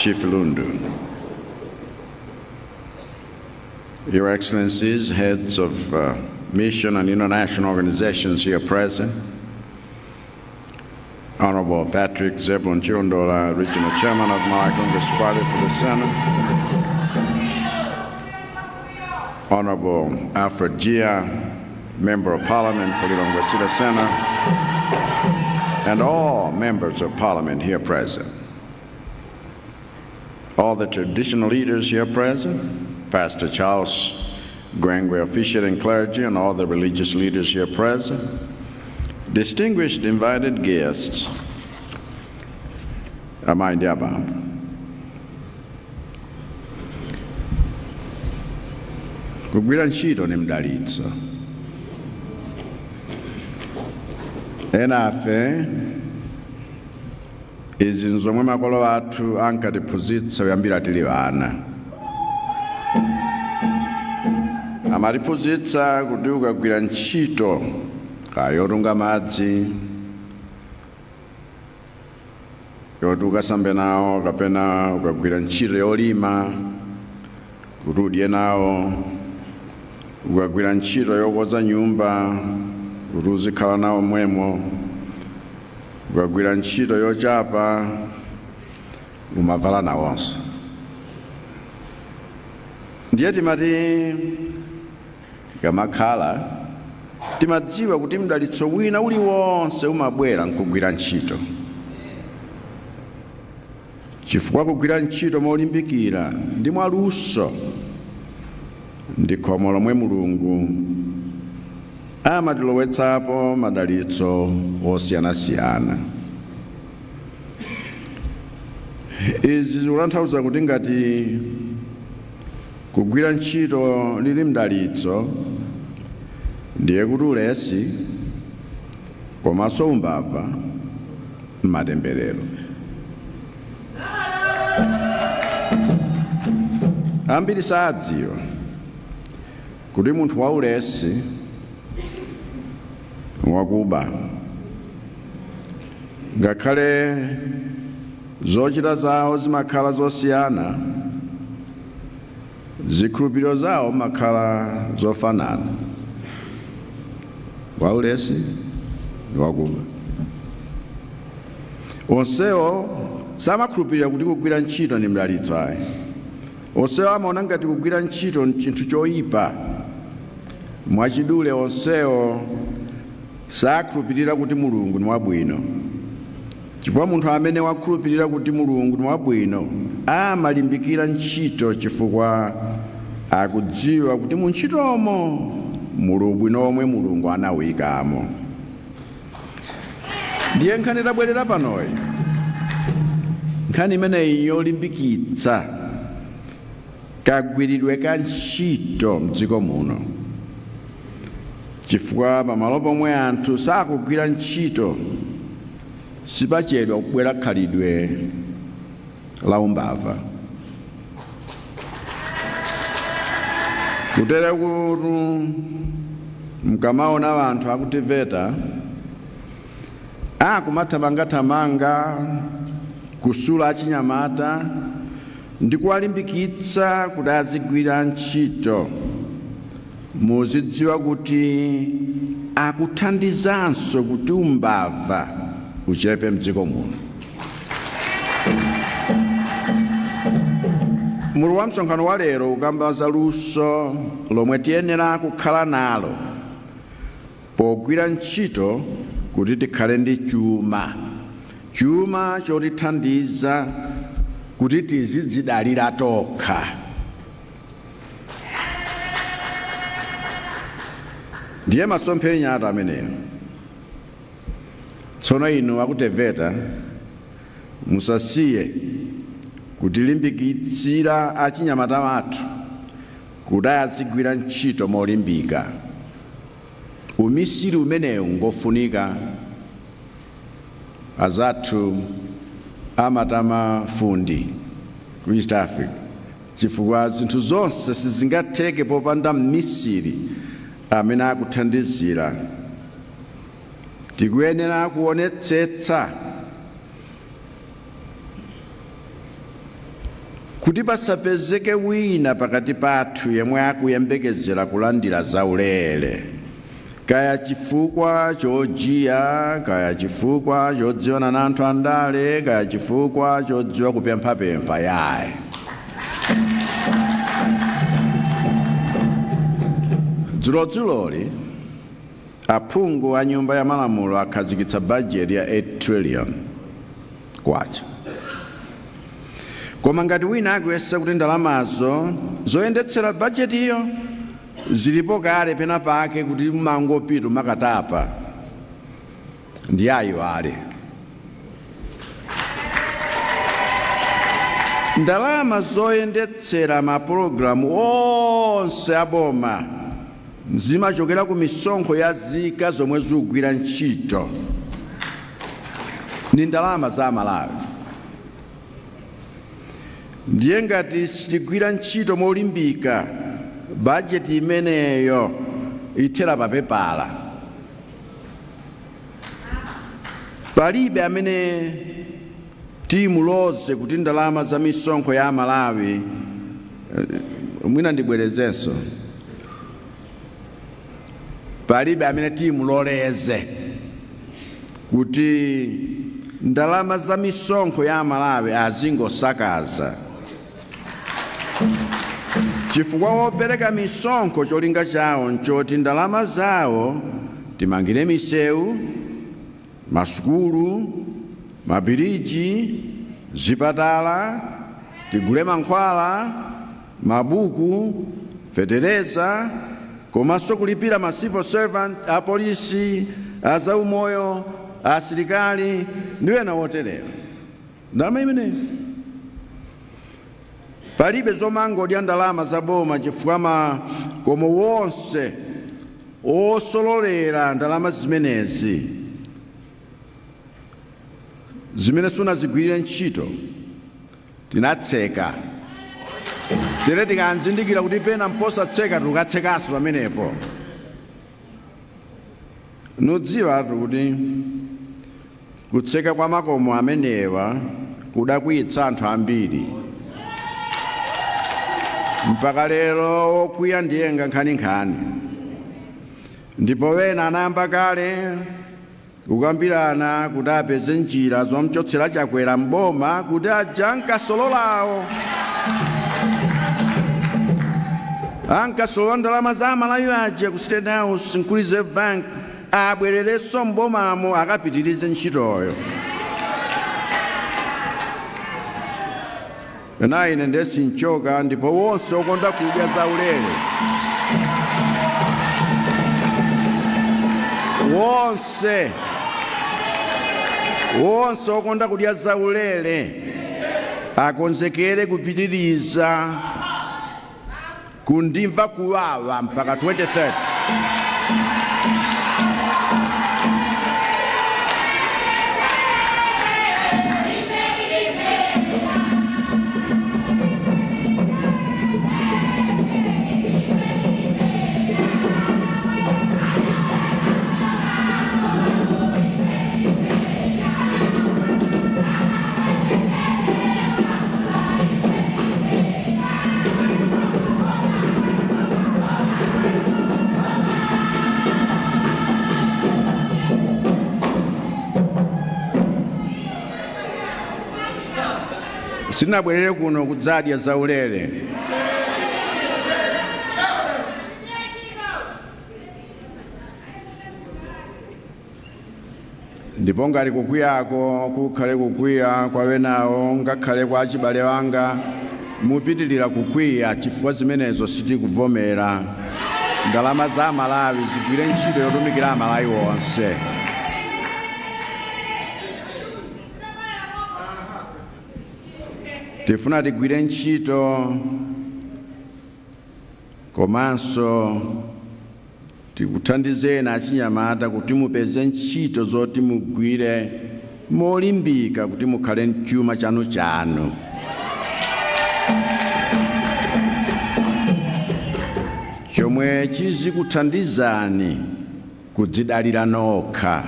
Chief Lundu. Your Excellencies, heads of mission and international organizations here present, Honorable Patrick Zebulon Chilondola, Regional Chairman of Malawi Congress Party for the Senate, Honorable Alfred Jiya, Member of Parliament for Lilongwe City Center, and all members of Parliament here present. All the traditional leaders here present, Pastor Charles Gwengwe, officiating clergy, and all the religious leaders here present, distinguished invited guests, amayi ndi abambo. Kugwira ntchito ni mdalitso. Enafe izi nzomwe makolo athu ankatiphunzitsa kuyambira tili ana. Amatiphunzitsa kuti ukagwira ntchito kaya yotunga madzi, yoti ukasambe nawo, kapena ukagwira ntchito yolima kuti udye nawo, ukagwira ntchito yokonza nyumba kuti uzikhala nawo mwemo, ukagwira ntchito yochapa umavala nawonso. Ndiye timati tikamakhala timadziwa kuti mdalitso wina uliwonse umabwera nkugwira ntchito, chifukwa kugwira ntchito molimbikira ndi mwaluso ndi khomo lomwe Mulungu amatilowetsapo madalitso osiyanasiyana. Izi zikutanthauza kuti ngati kugwira ntchito lili mdalitso, ndiye kuti ulesi komanso umbava mmatemberero. Ambiri sadziwa kuti munthu waulesi wakuba, ngakhale zochita zawo zimakhala zosiyana, zikhulupiriro zawo zimakhala zofanana. Waulesi ndi wakuba onsewo samakhulupirira kuti kugwira ntchito ndi mdalitso ayi. Onsewo amaona ngati kugwira ntchito nchinthu choyipa. Mwachidule, onsewo sakhulupirira kuti Mulungu ni wabwino, chifukwa munthu amene wakhulupirira kuti Mulungu ni wabwino amalimbikira ntchito chifukwa akudziwa kuti mu ntchitomo muli ubwino omwe Mulungu anawuyikamo. Ndiye nkhani tabwerera panoyi, nkhani imeneyi yolimbikitsa kagwiridwe ka ntchito mdziko muno, chifukwa pamalo pomwe anthu sakugwira ntchito sipachedwa kubwera khalidwe la umbava. Kutere kuti mkamaona anthu aku TEVETA akumathamangathamanga kusula achinyamata ndi kuwalimbikitsa kuti azigwira ntchito, muzidziwa kuti akuthandizanso kuti umbava uchepe mdziko muno. Mutu wa msonkhano wa lero ukamba za luso lomwe tiyenera kukhala nalo pogwira ntchito kuti tikhale ndi chuma, chuma chotithandiza kuti tizidzidalira tokha. Ndiye masomphenya atu ameneyo. Tsono inu aku TEVETA musasiye kutilimbikitsira achinyamata athu kuti azigwira ntchito molimbika. Umisiri umenewu ngofunika. Azathu amatama fundi ku East Africa chifukwa zinthu zonse sizingatheke popanda mmisiri amene akuthandizira. Tikuyenera kuonetsetsa Kuti pasapezeke wina pakati pathu yemwe akuyembekezera kulandira zaulere, kaya chifukwa chojiya, kaya chifukwa chodziwana na anthu andale, kaya chifukwa chodziwa kupemphapempha, yayi. Dzulodzuloli aphungu a Nyumba ya Malamulo akhazikitsa bajeti ya 8 trillion kwacha. Koma ngati wina akuyesa kuti ndalamazo zoyendetsera bajetiyo zilipo kale pena pake kuti mangopita makatapa, ndi ayiwale. Ndalama zoyendetsera mapulogalamu onse aboma zimachokera ku misonkho ya zika zomwe zikugwira ntchito, ni ndalama za Malawi. Ndiye ngati sitigwira ntchito molimbika, bajeti imeneyo ithera papepala. Palibe amene timuloze kuti ndalama za misonkho ya Malawi, mwina ndibwerezenso, palibe amene timuloleze kuti ndalama za misonkho ya Malawi azingosakaza, chifukwa wopereka misonkho cholinga chawo nchoti ndalama zawo timangire misewu, masukulu, mabiriji, zipatala, tigule mankhwala, mabuku, fetereza, komanso kulipira ma civil servant, apolisi, azaumoyo, asilikali ndi ena oterewa. Ndalama imeneyo, palibe zomangodya ndalama za boma, chifukwa makomo wonse osololera ndalama zimenezi zimene sunazigwirire ntchito tinatseka. Tere tikanzindikira kuti pena mposatseka, tikatsekanso pamenepo. Nudziwatu kuti kutseka kwa makomo amenewa kudakwiyitsa anthu ambiri, mpaka lero wokwiya ndiyenga nkhaninkhani. Ndipo wena anayamba kale kukambirana kuti apeze njira zomchotsera Chakwera mboma, kuti aja ankasololawo, ankasolola ndalama za Amalawi aja ku State House nku Reserve Bank, abwererenso mbomamo akapitirize ntchitoyo. Na ine ndesinchoka, ndipo wonse okonda kudya zaulere, wonse okonda kudya zaulere akonzekere kupitiriza kundimva kuwawa mpaka 2030. Sinabwerere kuno kudzadya zaulere. Ndipo ngati kukwiyako kukhale kukwiya kwa wenawo, ngakhale kwa achibale wanga, mupitirira kukwiya, chifukwa zimenezo sitikuvomera. Ndalama za Malawi zigwire ntchito yotumikira Amalawi onse. Tifuna tigwire ntchito, komanso tikuthandizeni achinyamata kuti mupeze ntchito zoti mugwire molimbika kuti mukhale mchuma chanu chanu, chomwe chizikuthandizani kudzidalira nokha.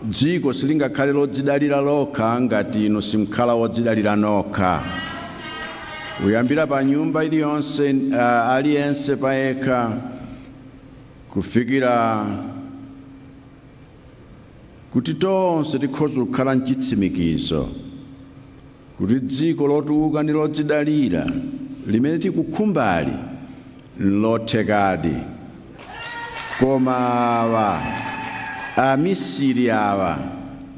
Dziko silingakhale lodzidalira lokha ngati inu simkhala wodzidalira nokha. Kuyambira pa nyumba iliyonse, aliyense payekha, kufikira kuti tonse tikhoza kukhala mchitsimikizo kuti dziko lotukuka ndi lodzidalira limene tikukhumbali nlothekadi. Koma awa amisiri awa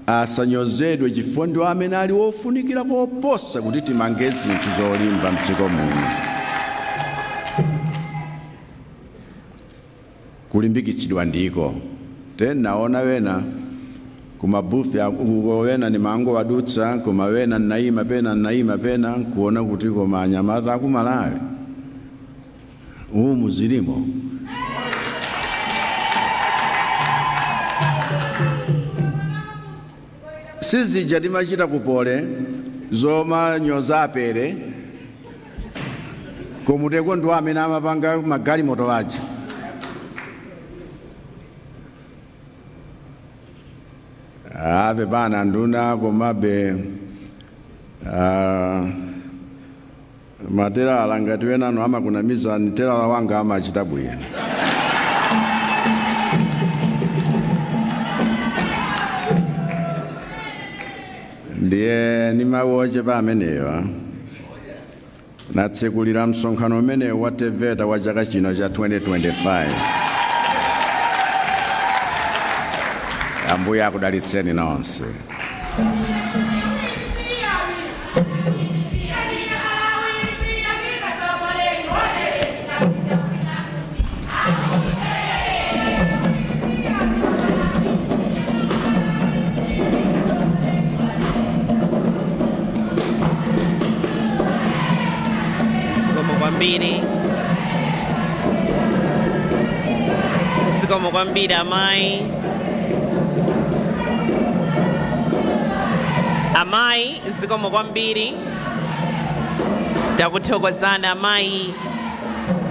asanyozedwe, chifukwa ndiwo amene ali ofunikira koposa kuti timange zinthu zolimba mdziko muno. Kulimbikitsidwa ndiko tenaona wena kuma booth uko, wena ni mango wadutsa, koma wena naima pena, naima pena nkuona kuti koma anyamata akumalawi umu zilimo. Sizija timachita kupole zomanyoza apere komuteko, ndiwo amene amapanga magalimoto aja. Ave pana nduna, komabe materala ngati wenano amakunamizani, terala wanga amachita bwino. Ndiye ni mawu ochepa amenewa natsekulira msonkhano umenewu wa TEVETA wa chaka chino cha 2025. Ambuye akudalitseni nonse. Zikomo kwambiri, zikomo kwambiri amayi. Amayi, zikomo kwambiri, takuthokozani amayi,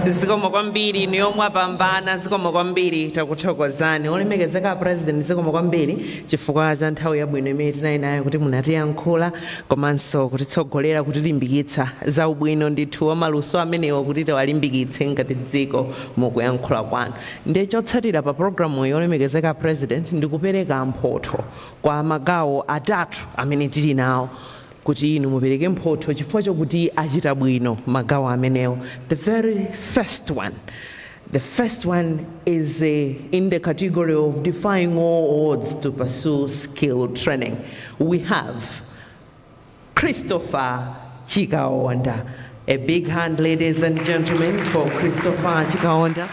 zikomo kwambiri. Inu yomwe apambana, zikomo kwambiri, takuthokozani. Olemekezeka President, zikomo kwambiri chifukwa cha nthawi yabwino imene tinali nayo, kuti munatiyankhula komanso kutitsogolera, kutilimbikitsa za ubwino ndithu wa maluso amenewo kuti tiwalimbikitse ngati dziko mukuyankhula kwanu. Ndiye chotsatira pa programu yolemekezeka President ndikupereka mphotho kwa magawo atatu amene tili nawo, kuti inu mupereke mphotho chifukwa chokuti achita bwino magawo amenewo. The very first one, the first one is in the category of defying all odds to pursue skill training. We have Christopher Chikaonda. A big hand, ladies and gentlemen, for Christopher Chikaonda.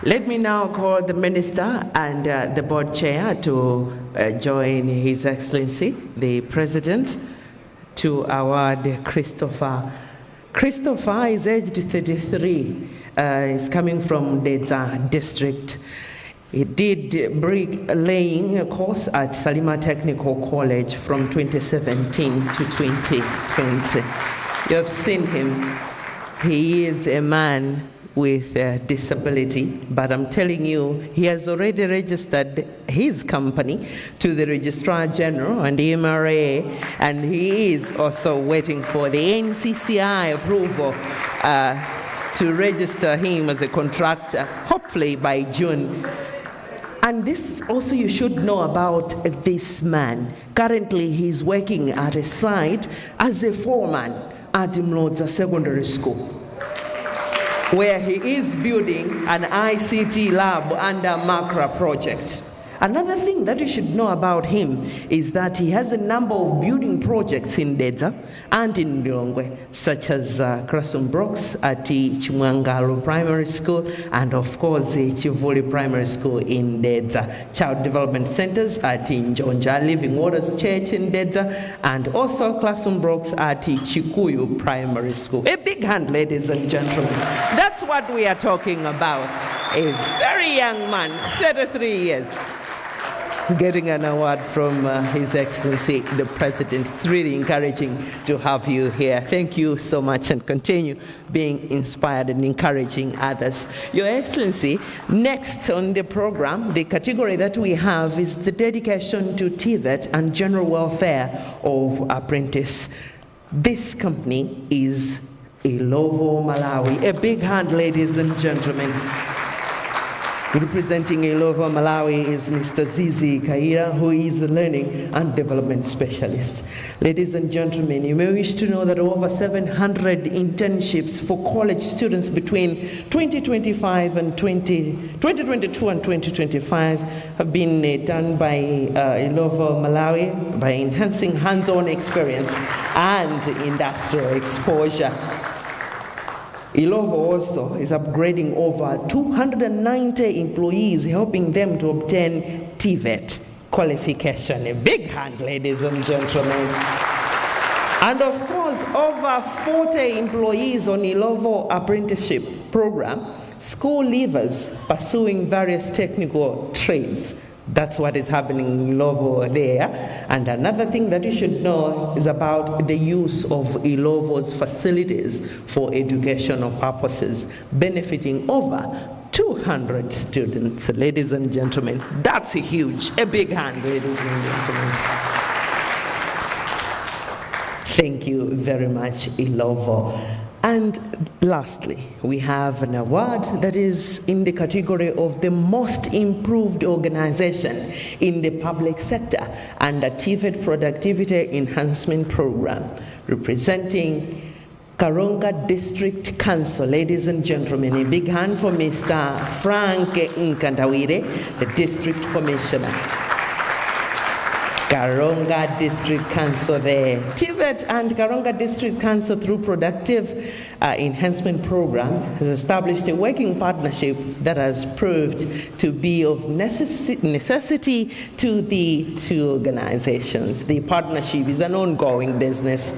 Let me now call the minister and the board chair to join His Excellency, the President, to award Christopher. Christopher is aged 33, is coming from Dedza district. He did brick laying course at Salima Technical College from 2017 to 2020. You have seen him. He is a man with a disability, but I'm telling you, he has already registered his company to the Registrar General and the MRA, and he is also waiting for the NCCI approval to register him as a contractor, hopefully by June. And this also you should know about this man. Currently, he's working at a site as a foreman at Mlodza Secondary School, where he is building an ICT lab under MACRA project. Another thing that you should know about him is that he has a number of building projects in Dedza and in Lilongwe, such as Classroom Blocks at Chimwangalo Primary School and, of course, Chivuli Primary School in Dedza, Child Development Centers at Njonja, Living Waters Church in Dedza, and also Classroom Blocks at Chikuyu Primary School. A big hand, ladies and gentlemen. That's what we are talking about. A very young man, 33 years. Getting an award from His Excellency the President. It's really encouraging to have you here. Thank you so much and continue being inspired and encouraging others. Your Excellency, next on the program, the category that we have is the dedication to TVET and general welfare of apprentice. This company is Illovo Malawi. A big hand, ladies and gentlemen. Representing Illovo Malawi is Mr. Zizi Kaira, who is the Learning and Development Specialist. Ladies and gentlemen, you may wish to know that over 700 internships for college students between 2022 and 2025 have been done by Illovo Malawi by enhancing hands-on experience and industrial exposure. Illovo also is upgrading over 290 employees, helping them to obtain TVET qualification. A big hand, ladies and gentlemen. And of course, over 40 employees on Illovo apprenticeship program, school leavers pursuing various technical trades. That's what is happening in Illovo there. And another thing that you should know is about the use of Illovo's facilities for educational purposes, benefiting over 200 students. Ladies and gentlemen, that's huge. A big hand, ladies and gentlemen. Thank you very much, Illovo. And lastly, we have an award that is in the category of the most improved organization in the public sector under TVET Productivity Enhancement Program, representing Karonga District Council. Ladies and gentlemen, a big hand for Mr. Frank Nkandawire, the District Commissioner. Karonga District Council there. TVET and Karonga District Council, through Productive Enhancement Program, has established a working partnership that has proved to be of necessity to the two organizations. The partnership is an ongoing business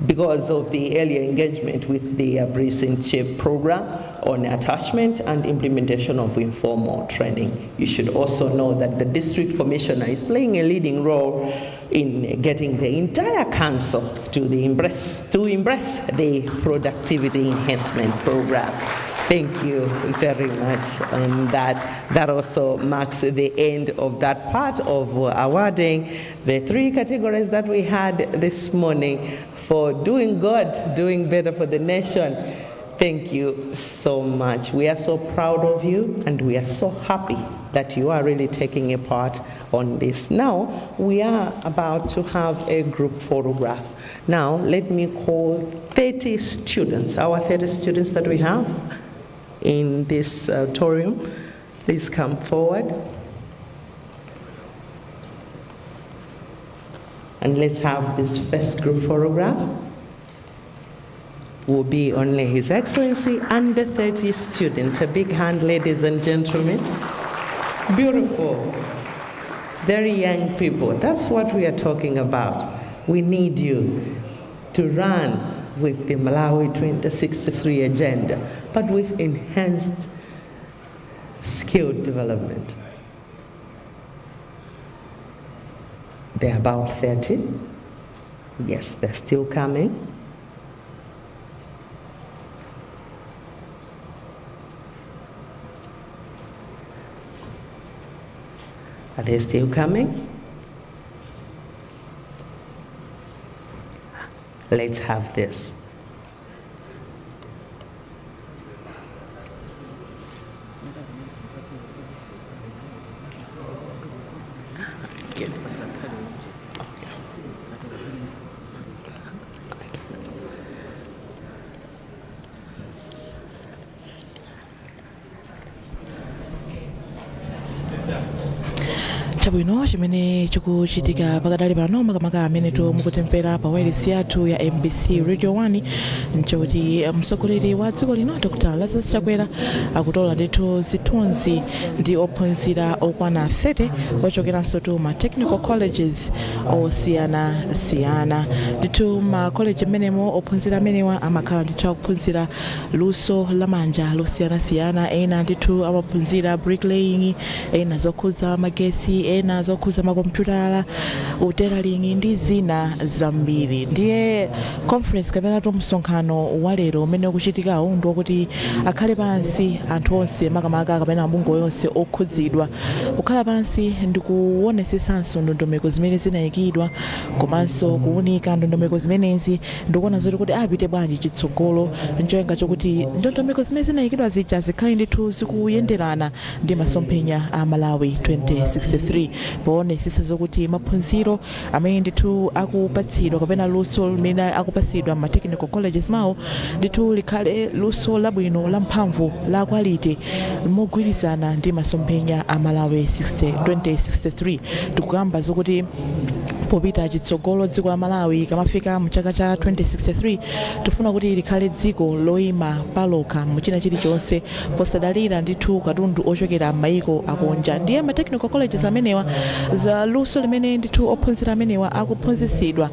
because of the earlier engagement with the apprenticeship program on attachment and implementation of informal training. You should also know that the district commissioner is playing a leading role in getting the entire council to embrace the productivity enhancement program. Thank you very much on that. That also marks the end of that part of awarding the three categories that we had this morning for doing good, doing better for the nation. Thank you so much. We are so proud of you and we are so happy that you are really taking a part on this. Now, we are about to have a group photograph. Now, let me call 30 students, our 30 students that we have in this auditorium. Please come forward. And let's have this first group photograph. Will be only His Excellency and the 30 students. A big hand, ladies and gentlemen. Beautiful. Very young people. That's what we are talking about. We need you to run with the Malawi 2063 agenda, but with enhanced skill development. They're about 30. Yes, they're still coming. Are they still coming? Let's have this. Chabwino, chimene chikuchitika pakadali pano, makamaka amene mukutimvera pa wireless yathu ya MBC Radio 1, nchokuti mtsogoleri wa dziko lino, Dr Lazarus Chakwera, akutola ndithu zithunzi ndi ophunzira okwana 30 ochokeranso tu ma technical colleges osiyanasiyana. Ndithu ma college amenemo, ophunzira amenewa amakhala ndithu akuphunzira luso lamanja losiyanasiyana. Ena ndithu amaphunzira bricklaying, ena zokhudza magesi, Ena zokhuza makompyutala, tailoring ndi zina zambiri. Ndiye conference kapena to msonkhano wa lero umene ukuchitikawu ndi wokuti akhale pansi anthu onse, makamaka kapena mabungwe onse okhudzidwa, kukhala pansi ndi kuonesetsanso ndondomeko zimene zinayikidwa, komanso kuwunika ndondomeko zimenezi ndikuona zoti kuti apite bwanji chitsogolo, ncholinga chokuti ndondomeko zimene zinayikidwa zija zikhale ndithu zikuyenderana ndi masomphenya a Malawi 2063, poonetsetsa zokuti maphunziro amene ndithu akupatsidwa kapena luso limene akupatsidwa ma technical colleges mawo ndithu likhale luso labwino, lamphamvu, la quality, mogwirizana ndi masomphenya a Malawi 60 2063. Tikukamba zokuti popita chitsogolo, dziko la Malawi kamafika mchaka cha 2063, tifuna kuti likhale dziko loyima palokha muchina chilichonse, posadalira ndithu katundu ochokera m'mayiko akunja. Ndiye ma technical colleges amenewa, za luso limene ndithu ophunzira amenewa akuphunzitsidwa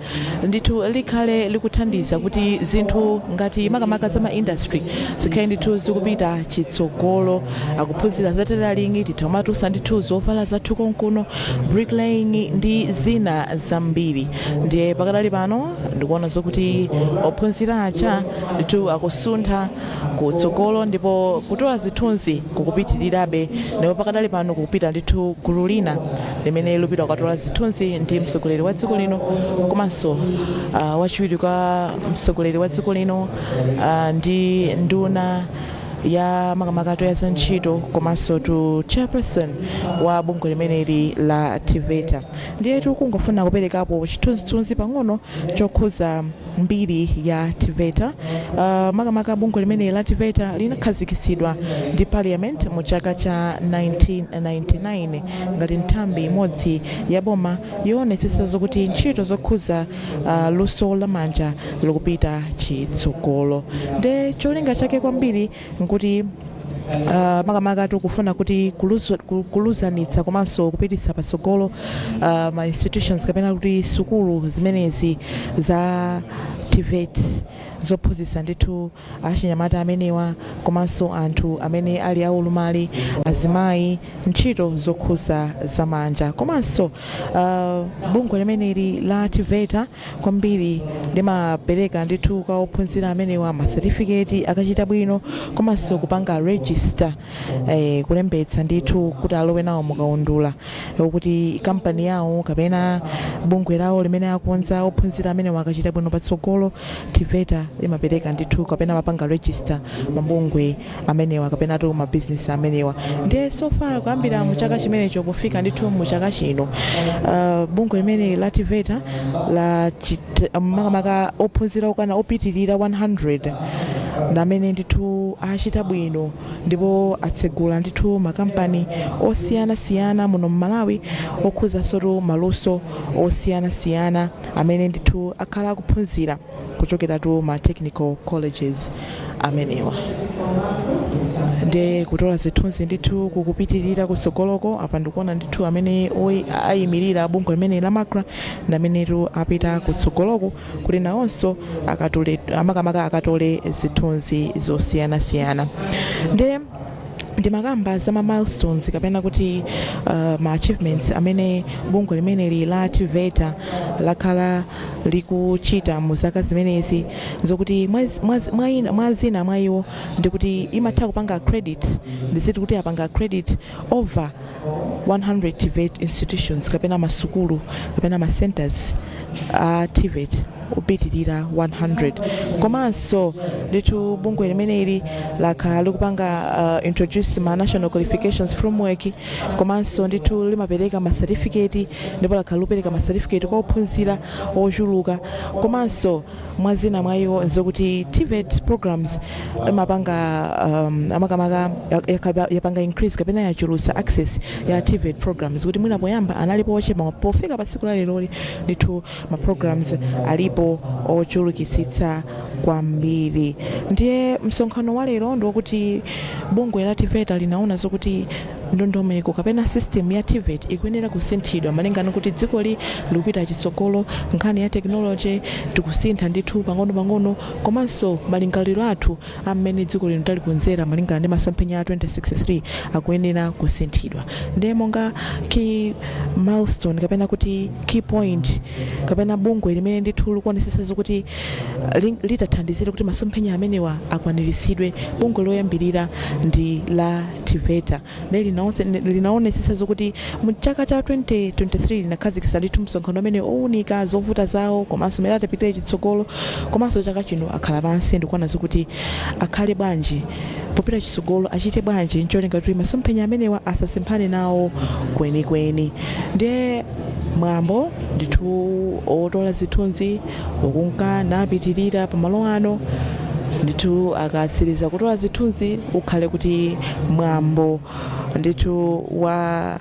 ndithu likhale likuthandiza kuti zinthu ngati makamaka za ma industry zikhale ndithu zikupita chitsogolo. Akuphunzira za tailoring, titha kumatusa ndithu zovala zathu konkuno, bricklaying ndi zina zambiri. Ndiye pakadali pano ndikuona zokuti ophunzira aja ndithu akusuntha kutsogolo ndipo kutola zithunzi kukupitirirabe, ndipo pakadali pano kukupita ndithu gulu lina limene lupita kukatola zithunzi ndi mtsogoleri wa dziko lino, komanso wachiwiri kwa mtsogoleri wa dziko lino, ndi nduna ya makamakato ya zantchito, komanso to chairperson wa bungwe limeneli la TEVETA. Ndiye tikungofuna kuperekapo chithunzithunzi pang'ono chokhuza mbiri ya TEVETA. Makamaka bungwe limeneli la TEVETA linakhazikitsidwa ndi Parliament mu chaka cha 1999 ngati nthambi imodzi ya boma yoonetsetsa zokuti ntchito zokhuza luso lamanja likupita chitsogolo. Nde cholinga chake kwambiri nkuti makamaka tikufuna kuti kuluzanitsa komanso kupititsa patsogolo ma institutions kapena kuti sukulu zimenezi za TEVET zophunzitsa ndithu achinyamata amenewa komanso anthu amene ali aulumali, azimayi, ntchito zokhuza zamanja. Komanso bungwe limeneli la TEVETA kwambiri limapereka ndithu kwa ophunzira amenewa masetifiketi akachita bwino, komanso kupanga register, kulembetsa ndithu kuti alowe nawo mukaundula, kuti kampani yawo kapena bungwe lawo limene akonza ophunzira amenewa akachita bwino patsogolo, TEVETA limapereka ndithu kapena mapanga register mabungwe amenewa kapena tu mabizinesi amenewa. Ndiye so far, kuyambira mu chaka chimenecho pofika ndithu mu chaka chino, bungwe limene la TEVETA la makamaka ophunzira okwana opitirira 100 ndamene ndithu achita bwino ndipo atsegula ndithu makampani osiyanasiyana muno mMalawi okhuzanso maluso osiyanasiyana amene ndithu akhala akuphunzira kuchokera tu ma technical colleges amenewa. Ndiye kutola zithunzi ndithu kukupitirira kutsogoloko. Apa ndikuona ndithu amene ayimirira bungwe limene la MACRA ndi amenetu apita kutsogoloko kuti nawonso akatole, amakamaka akatole zithunzi zosiyanasiyana. Ndiye ndimakamba za ma milestones kapena kuti ma achievements amene bungwe limeneli la TEVETA lakhala likuchita mu zaka zimenezi, zokuti mwa zina mwa iwo ndikuti imatha kupanga accredit, ndiziti kuti apanga accredit over 100 TEVET institutions kapena masukulu kapena ma centers a TEVET opitirira 100. Komanso ndithu bungwe limeneli lakhala likupanga introduce ma national qualifications framework, komanso ndithu limapereka ma certificate, ndipo lakhala likupereka ma certificate kwa ophunzira ochuluka. Komanso mwa zina mwa iwo nzokuti TEVET programs imapanga amakamaka yapanga increase kapena yachulutsa access ya TEVET programs, kuti mwina poyamba analipo ochepa, pofika pa tsiku la leroli ndithu ma programs alipo ochulukitsitsa kwambiri. Ndiye msonkhano wa lero ndi wokuti bungwe la TEVETA linaona zokuti Ndondomeko kapena system ya TVET ikuyenera kusinthidwa malingana kuti dzikoli likupita chitsogolo, nkhani ya technology tikusintha ndithu pang'ono-pang'ono, komanso malingaliro athu amene dziko lino talikonzera malingana ndi masomphenya a 2063 akuyenera kusinthidwa. Ndiye monga key milestone kapena kuti key point kapena bungwe limene ndithu likuonesesa zokuti litathandizire kuti masomphenya amenewa akwaniritsidwe, bungwe loyambirira ndi la TEVETA. Ndiye linaonesesa zokuti mu chaka cha 2023 linakhazikitsa ndithu msonkhano umene owunika zovuta zawo komanso mmene atapitire chitsogolo, komanso chaka chino akhala pansi ndikuona zokuti akhale bwanji popita chitsogolo, achite bwanji ncholinga kuti masomphenya amenewa asasemphane nawo kwenikweni. Ndiye mwambo ndithu otola zithunzi ukunka napitirira pamalo ano ndithu. Akatsiriza kutola zithunzi, ukhale kuti mwambo ndithu wa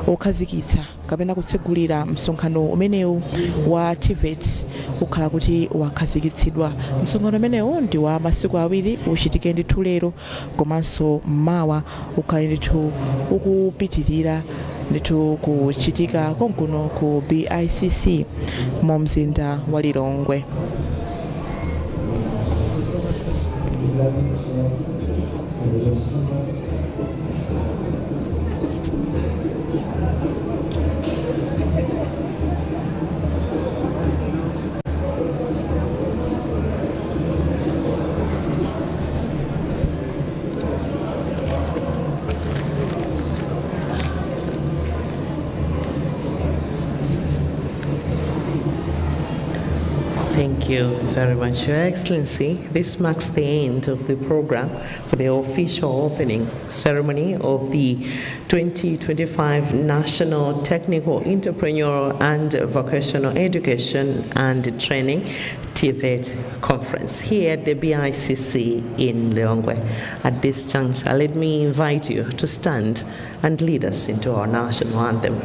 okhazikitsa kapena kutsegulira msonkhano umenewu wa TEVET ukhala kuti wakhazikitsidwa. Msonkhano umenewu ndi wa masiku awiri, uchitike ndithu lero komanso mawa, ukhale ndithu ukupitirira ndithu kuchitika konkuno ku BICC mu mzinda wa Lilongwe. Thank you very much, Your Excellency. This marks the end of the program for the official opening ceremony of the 2025 National Technical Entrepreneurial and Vocational Education and Training TVET Conference here at the BICC in Lilongwe. At this juncture, let me invite you to stand and lead us into our national anthem.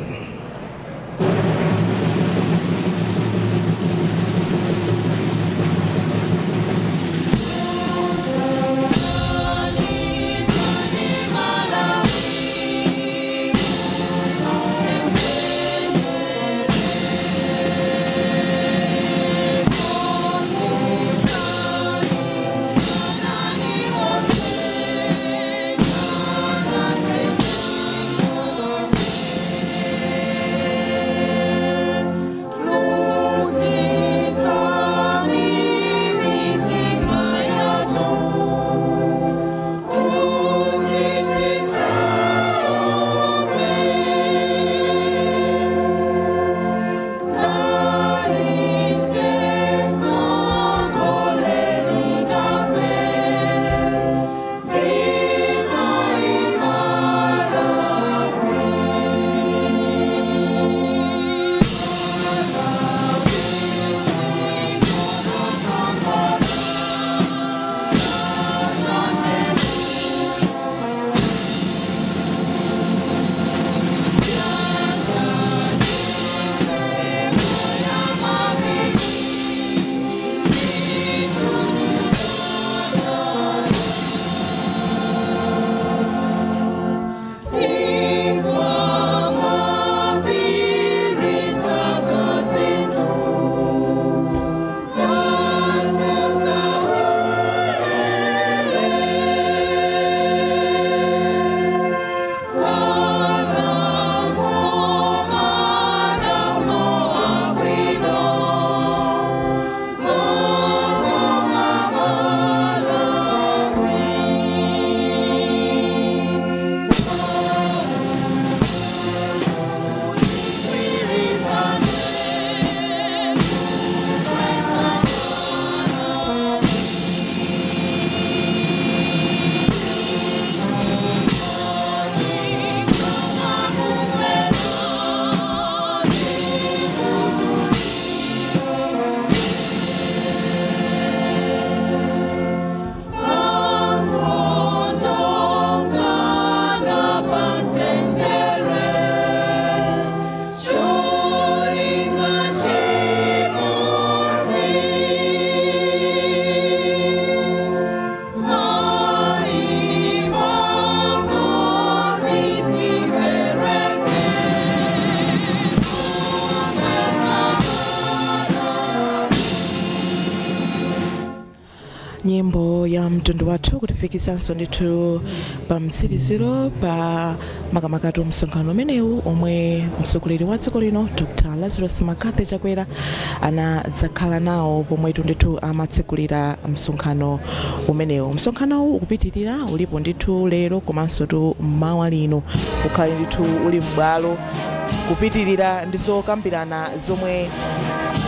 Nyimbo ya mtundu wathu kutifikisanso ndithu pa mtsiriziro pa makamakatu msonkhano umenewu omwe mtsogoleri wa dziko lino Dr Lazarus McCarthy Chakwera anadzakhala nawo pomwetu ndithu amatsekulira msonkhano umenewu. Msonkhanowu ukupitirira, ulipo ndithu lero komanso tu mmawa lino ukhale ndithu uli m'bwalo kupitirira ndi zokambirana zomwe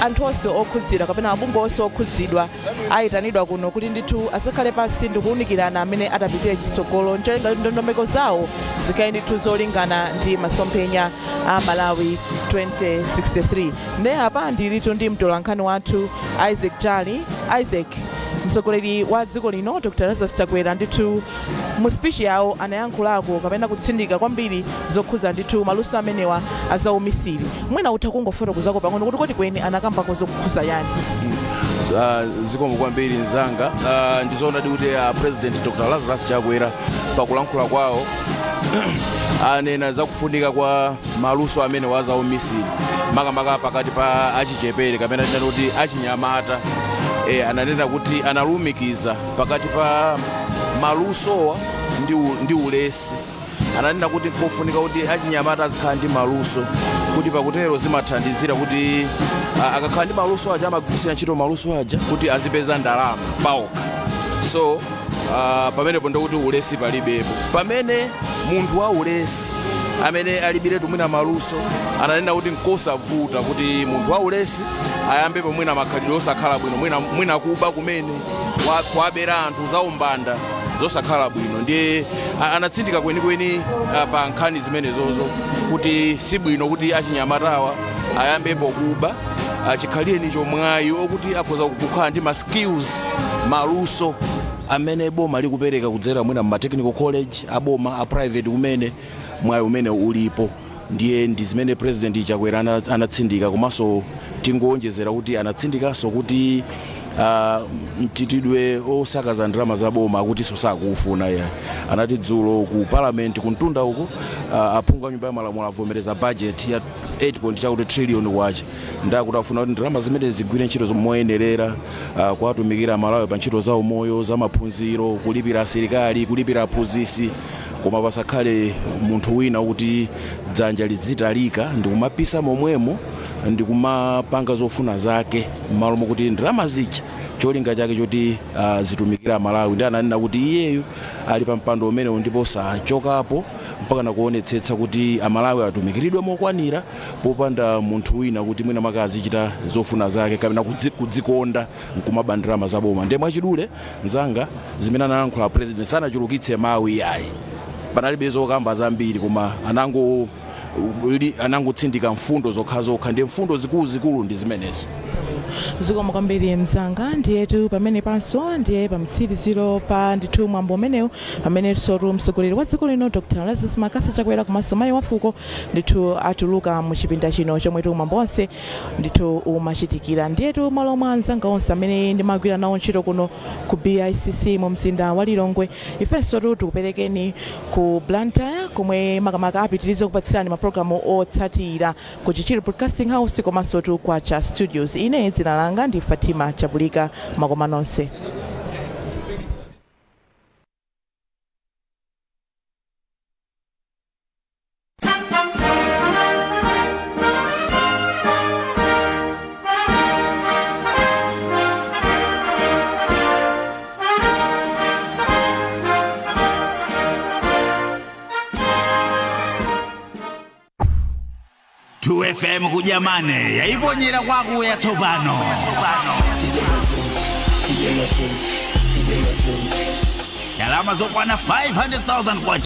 anthu onse okhudzidwa kapena mabungwe onse okhudzidwa ayitanidwa kuno kuti ndithu asakhale pansi ndikuwunikirana amene atapitire chitsogolo ncholinga ndondomeko zawo zikhale ndithu zolingana ndi masomphenya a Malawi 2063. Nde apa ndilitu ndi mtolankhani wathu Isaac Jali. Isaac, mtsogoleri wa dziko lino Dr Lazarus Chakwera ndithu mu speech yawo anayankhulako kapena kutsindika kwambiri zokhuza ndithu maluso amenewa azaumisiri. Mwina utha kungofotokozako pang'ono kuti kodi kweni anakambako zokhuza yani? Zikomo kwambiri mzanga. Ndizoonadi kuti President Dr Lazarus Chakwera pakulankhula kwawo anena zakufunika kwa maluso amene wazaumisiri, makamaka pakati pa achichepere kapena tinene kuti achinyamata. Ananena kuti analumikiza pakati pa malusowa ndi ulesi. Ananena kuti nkofunika kuti achinyamata azikhala ndi maluso, kuti pakutero zimathandizira kuti akakhala ndi maluso aja amagwirisira ntchito maluso aja kuti azipeza ndalama paokha. So pamenepo ndikuti ulesi palibepo. Pamene munthu wa ulesi amene alibiretu mwina maluso, ananena kuti nkosavuta kuti munthu wa ulesi ayambe pomwina makhalidwe osakhala bwino, mwina kuba kumene kuwabera anthu, zaumbanda zosakhala bwino. Ndiye anatsindika kwenikweni pa nkhani zimenezozo kuti sibwino kuti achinyamatawa ayambepo kuba chikhalirenicho mwayi okuti akhoza kukhala ndi ma skills, maluso amene boma likupereka kudzera mwina ma technical college aboma, a private kumene mwayi umene ulipo. Ndiye ndi zimene President Chakwera anatsindika. Komanso tingoonjezera kuti anatsindikanso kuti mchitidwe osakaza ndalama za boma akutinso sakufuna ya. Anati dzulo ku Parliament kuntunda uko aphungu a nyumba ya malamulo avomereza budget ya 8 chakuti trillion kwacha. Ndakuti afuna kuti ndalama zimene zigwire ntchito moyenerera, kuwatumikira Malawi pa ntchito za umoyo, za maphunziro, kulipira asilikali, kulipira aphunzitsi, koma pasakhale munthu wina kuti dzanja lidzitalika ndikumapisa momwemo ndikumapanga zofuna zake m'malo mokuti ndalama zija cholinga chake choti zitumikira Malawi. Ndi ananena kuti iyeyu ali pa mpando umenewu ndipo sachokapo mpaka nakuonetsetsa kuti Amalawi atumikiridwe mokwanira popanda munthu wina kuti mwina mwake azichita zofuna zake kapena kudzikonda nkumaba ndalama zaboma. Ndiye mwachidule mzanga, zimene analankhula President, sanachulukitse mawu iyayi, panalibe zokamba zambiri, koma anangotsindika mfundo zokhazokha. Ndiye mfundo zikuluzikulu ndi zimenezo. Zikomo kwambiri mzanga. Ndiyetu pamene panso ndiye pamtsiriziro pa ndithu mwambo umenewu pamene sotu mtsogoleri wa dziko lino Dr Lazarus McCarthy Chakwera komanso mayi wa fuko ndithu atuluka mu chipinda chino chomwetu mwambo onse ndithu umachitikira. Ndiyetu malo mwa anzanga onse amene ndimagwira nawo ntchito kuno ku BICC mu mzinda wa Lilongwe, ifenso tu tikuperekeni ku Blantyre komwe makamaka apitirize kupatsirani mapulogalamu otsatira ku Chichiri Broadcasting House komanso tu Kwacha Studios. Ine dzina langa ndi Fatima Chabulika. Makoma nonse. 2 FM kujamane yaiponyera kwakuya tsopano. Ndalama zokwana 500,000 kwacha.